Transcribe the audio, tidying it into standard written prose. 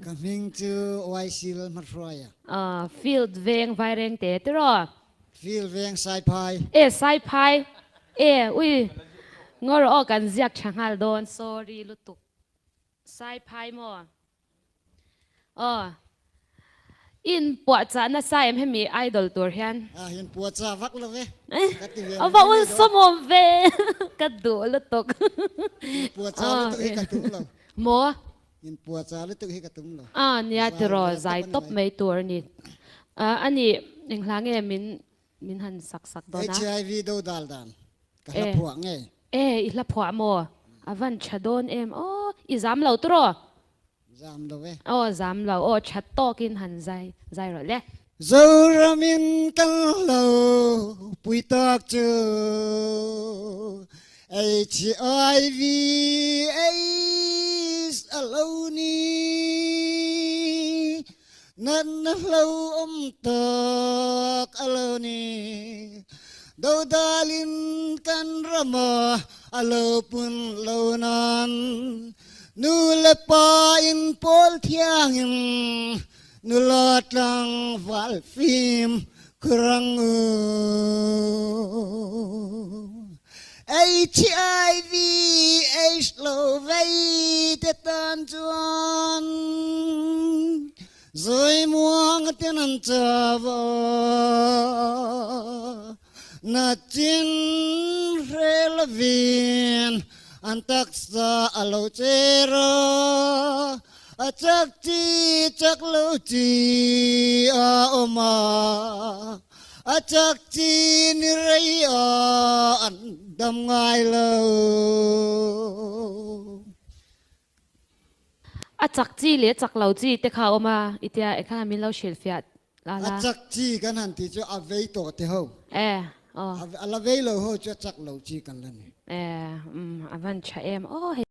Ka hming chu YC Lalhmahruaia. Aw, Field veng Vairengte tiraw? Field veng Saiphai. E Saiphai e ui ngawr aw kan ziak tha nghal dawn sorry lutuk Saiphai maw aw in puahchah nasa em hemi idol tur hian. A in puahchah vak lo ve ka ti ve A va ulsawmawm ve ka duh lutuk. In puahchah lutuk hi ka tum lo. Maw? In puahchah lutuk hi ka tum lo. A nia tiraw zai tawp mai tur a ni. A ni eng hla nge min min han sak sak dawn a? HIV do dal dan ka hla phuah nge? E i hla phuah maw? A van tha dawn em aw i zam lo tiraw? Zam lo e. Aw zam lo aw tha tawkin han zai zai rawh le. Zoramin kan lo pui tak chu HIV AIDS a lo ni. Natna hlo awm tak a lo ni. Dodalin kan rama a lo pun lo nan Nu le pa in pawl thiangin nula tlangval fim khurang u. HIV AIDS lo vei te tan chuan zawi muang ten an chava na chin hre lovin an taksa a lo cher a, a chak chi chak lo chi a awm a, a chak chi ni rei a an dam ngai lo. A chak chi leh chak lo chi te kha a awm a, i tia e kha min lo hrilhfiah la la. A chak chi kan han tih chu a vei tawh te ho. E, aw. A la vei lo ho chu a chak lo chi kan la ni. E, umm, a van tha em aw hei.